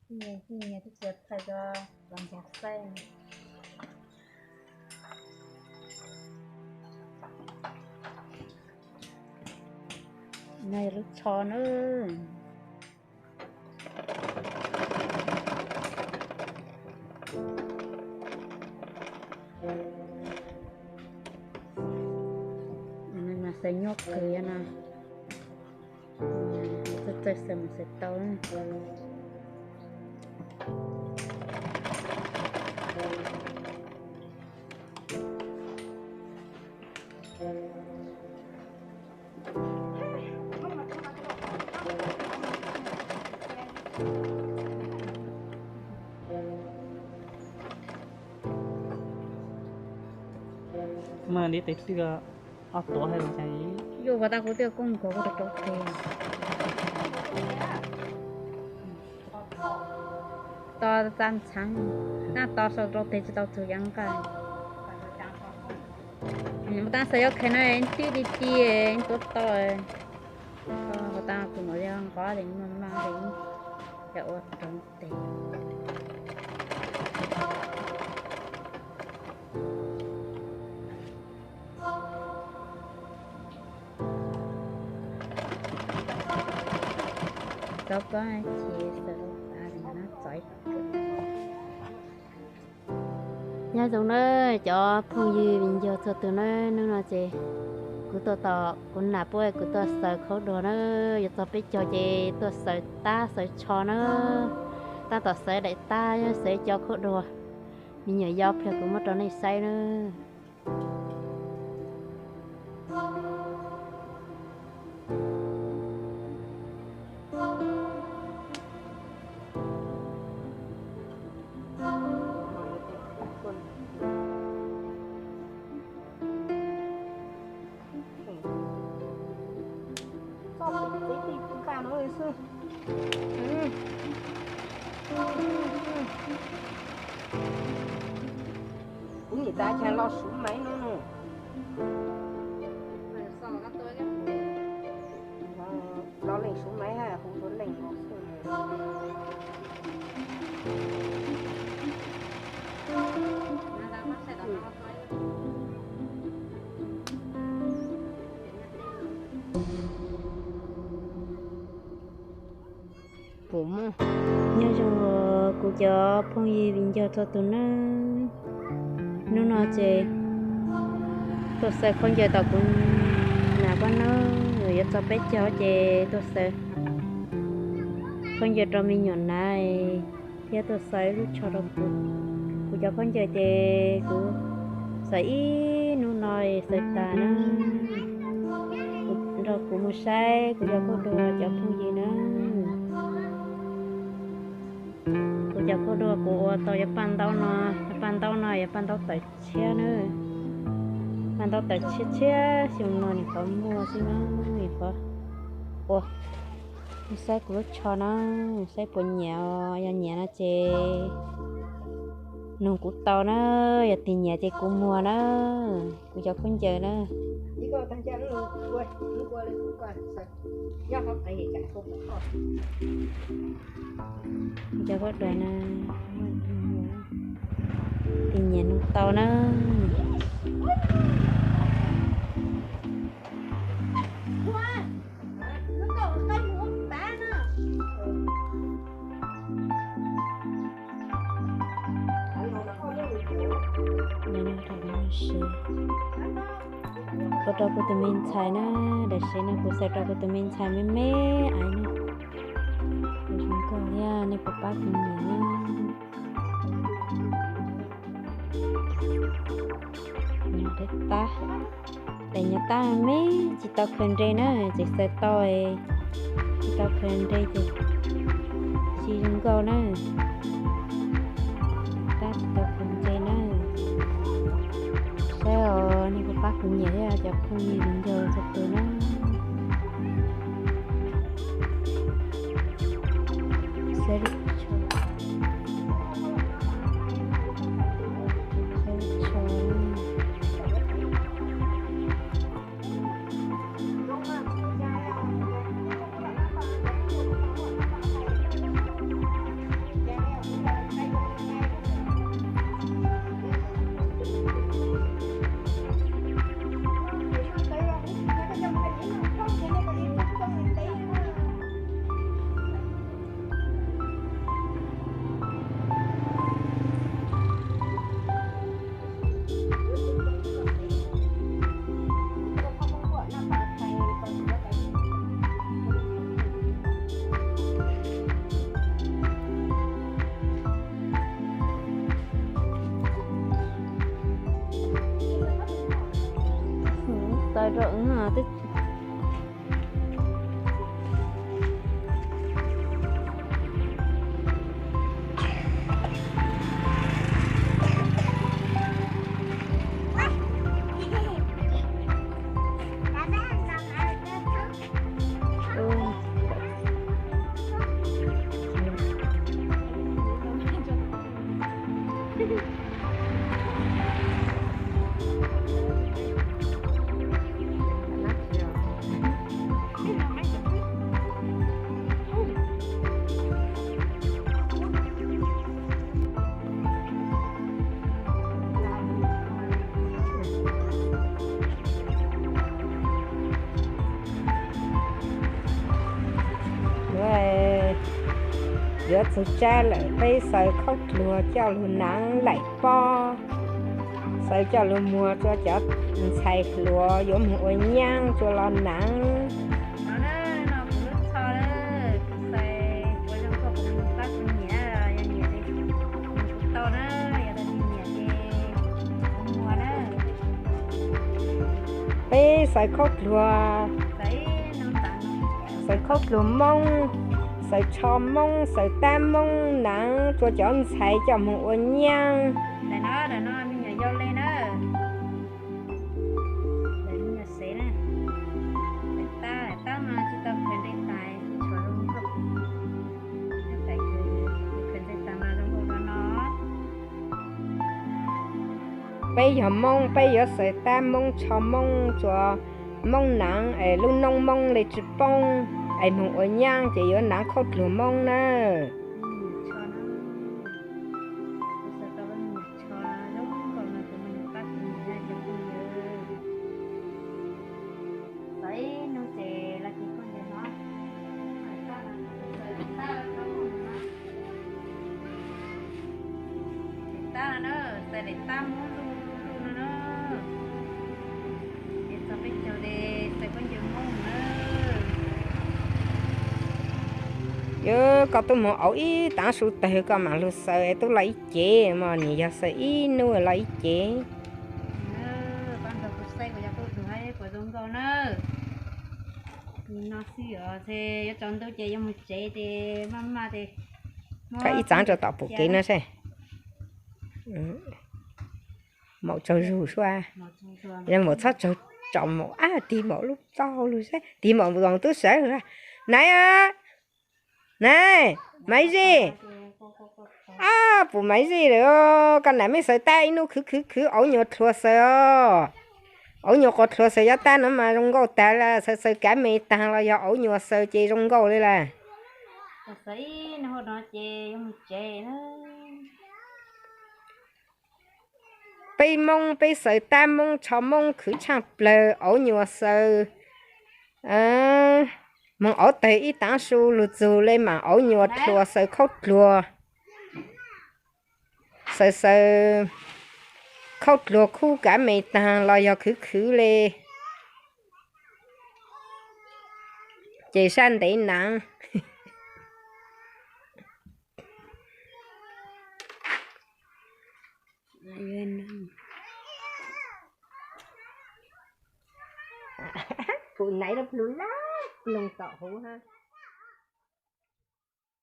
Nyias nyias twb txiav txhais rau los ntxuav xaij. No yog lub tsho na. Mas xaws nyuaj kawg no. Txawj txawj xaws mas xaws tau. Mas li tes twg ob tuav hais los cas? Yuav ua tau kuv twb koob nkaus kuv rau rau tes. To txaj ntsheev, naj to sau rau tes tsis tau txug yeeb nqaij. Mus tab xaws yuav kheev no tib ti ti tuav to. Ua tau tus maum yog nqov es maj maj es cov ua rau tes. Txov pob ces xaws rau tas no txov ib kawm. Nyob zoo na cov phooj ywg viv ncaus txhua tus na, hnub no ces kuv tuaj tom kuv nam puab kuv tuaj xaws khaub dua na, yuav txog peb caug ces tuaj xaws tab xaws tsho na, tab tom xaws daim tab xaws cov khaub dua. Me nyuam yau pliag kuv muab rau nej saib na. Kuv niam tab cas los suv maiv no. Los leej suv maiv hab hu suav leej los xwb. Puas muaj? Nyob zoo kuv cov phooj ywg viv ncaus txhua tus nawb. Hnub no ces tuaj xaws khaub ncaws tom kuv nam pab nawb, yuav txog peb caug ces tuaj xaws khaub ncaws rau me nyuam nav thiab tuaj xaws ib lub tsho rau kuv. Kuv cov khaub ncaws ces kuv xaws ib hnub no xaws tas na. Nrog kuv mus saib kuv cov khaub dua cov phooj ywg na. Kuv cov khaub dua kuv ua tau cov paj ntaub no, cov paj ntaub no yog paj ntaub tawv tshiab na. Paj ntaub tawv tshiab tshiab xyoo no nyuam qhuav muaj xwb na, nyuam qhuav ua. Saib kuv lub tsho na, saib puas nyiam os, yog nyiam no ces nug kuv tau na, yog tias nyiam ces kuv muag na, kuv cov khaub ncaws na. Cov khaub dua na, tias nyiam nug tau na. Ua rau kuv tus me ntxhais na, daim sev no kuv xaws rau kuv tus me ntxhais me me aiv na. Kuv zoo nkauj thiab nej puas pab kuv nyiam na. Daim tab, daim nyuag tab me tsis tau khaws nres na, tseem xaws tau, tsis tau khaws nres ces tsis zoo nkauj na. Tab tsis tau khaws nres na. Saib os, nej puas pab kuv nyiam thiab cov phooj ywg viv ncaus txhua tus na. Saib lub tsho, saib lub tsho. Yuav txog tsab lawm, peb xaws khaub dluag coj lug naav laim pob, xaws coj lug muag rua cov ntxhais hluas yuav moog ua nyaab rua lug naav. Peb xaws khaub dluag, xaws khaub dluag Moob, xaws tsho Moob, xaws tab Moob naav rua cov ntxhais coj moog ua nyaab. Peb yog Moob, peb yuav xaws tab Moob, tsho Moob, rua Moob naav es lub noob Moob le tsi poob, es moog ua nyaab ces yuav naav khaub dluag Moob na. Yuav koj tub moog auv ib taav su tawg koj maam lug xaws tub lug ib cev mog, nwg yog xaws ib nub lug ib cev. Koj ib txaav rua tom pum kev no seb. Maum tsaug zug suab, maum txhob tsaug, tsom maum ab, tig maum lub txauj lug seb, tig maum zoov tub sawv. Naiv, naiv, Maiv Zij, ab, pum Maiv Zij lawm. Koj nam mej xaws tab ib nub khwv khwv khwv auv nyuas dlhuas xaws os. Auv nyuas quas dlhuas xaws cov tab no mas zoo nkauj tag lawm, xaws xaws kav me taag los yog auv nyuas xaws ces zoo nkauj li lawm. Peb Moob peb xaws tab Moob, tsho Moob khwv tshaaj plawg, auv nyuas xaws. Moog auv tawg ib taav su lug txug le maam auv nyuas dlhuas xaws khaub dluag. Xaws xaws khaub dluag khub kav me taag los yog khwv khwv le, ces sab ntev naav. Pum naiv lub plhu laj ploog tom huv hab.